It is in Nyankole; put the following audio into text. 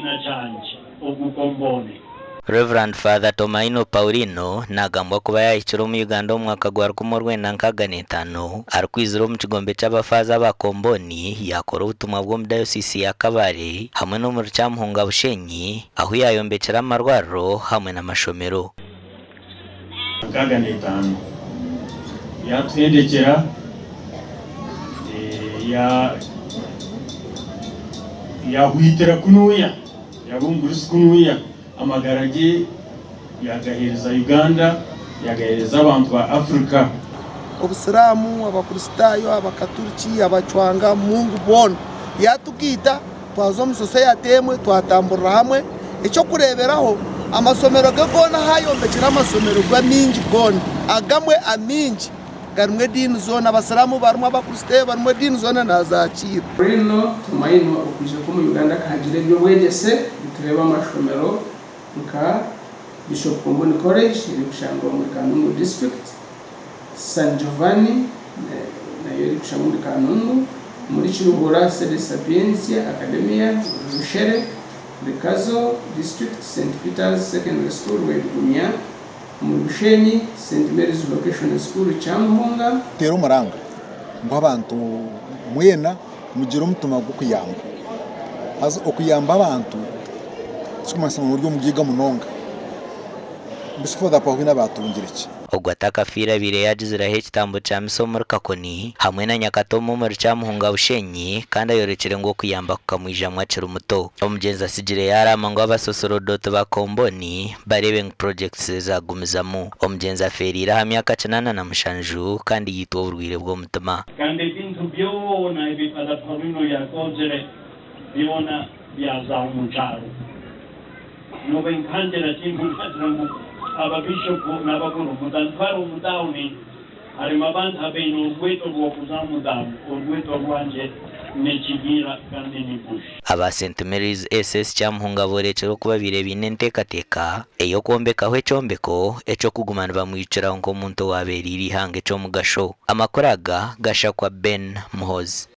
kibiina kyangye, ogu Comboni. Rev. Father Tomaino Paulino nagambwa kuba yahikire omu Uganda omu mwaka gwa 1965 arikwizira omu kigombe ky'abafaaza aba Comboni yakora obutumwa bw'omu dayosiisi ya Kabale hamwe n'omuri Kyamuhunga Bushenyi ahu yayombekire amarwariro hamwe n'amashomero. 65 yaatuhendekyera yaahwitira kunuya yaaba omugurusi kunuya amagara ge yaagaheereza Uganda yaagaheereza abantu ba Africa. Obusiraamu, Abakristaayo, Abakaturiki, Abacwanga, Mungu boona yaatugaita twaza omu sosayate emwe twatamburira hamwe. Eky'okureeberaho, amasomero ge goona ahu ayombekire amasomero ge amaingi goona, agamwe amaingi garimu ediini zoona, Abasiraamu barimu, Abakristaayo barimu, ediini zoona naazakiira. Rino Tomaino okwija kwe omu Uganda akahagira eby'obwegyese nitureeba amashomero nka Bishop Comboni College erikushangwa omuri Kanungu District, San Giovanni nayo erikushangwa omuri Kanungu, omuri Kiruhura Sede Sapientia Academia Rushere, omuri Kazo District Saint Peters Secondary School Rwebigumya, omuri Bushenyi Saint Mary's Vocational School Kyamuhunga. Teera omuranga ngu abantu mwena mugire omutima gw'okuyamba. Haza okuyamba abantu tikirikumanyisa ngu ori omugaiga munonga. Mbwenu shi Father Paulino abaatungire ki? Ogwo atakafiire abaire yaagiziraho ekitambo kya misa omuri Kakoni hamwe na Nyakatooma omuri Kyamuhunga Bushenyi kandi ayorekire ngu okuyamba kukamwijamu akiri muto. Omugyenzi atsigire yaaraama ngu abasosorodooti ba Komboni bareebe ngu projects ze zaagumizamu. Omugyenzi afeereire aha myaka 87 kandi yaitwa oburwaire bw'omutima. Kandi ebintu byona ebi Father Paulino yakozire byona byaza omu kyaro. N'obu enkangira kimwe nkagira ngu aba Bishop n'abakuru mutantwara omu tawuni harimu abantu abaine orweto rw'okuza omu tawuni, orweto rwangye n'ekibiira kandi ni bush. Aba St Mary's SS Kyamuhunga boorekire oku babaire baine enteekateeka ey'okwombekaho ekyombeko eky'okuguma nibamwijukiraho nk'omuntu owaabeereire eihanga eky'omugasho. Amakuru aga gashakwa Ben Muhoozi.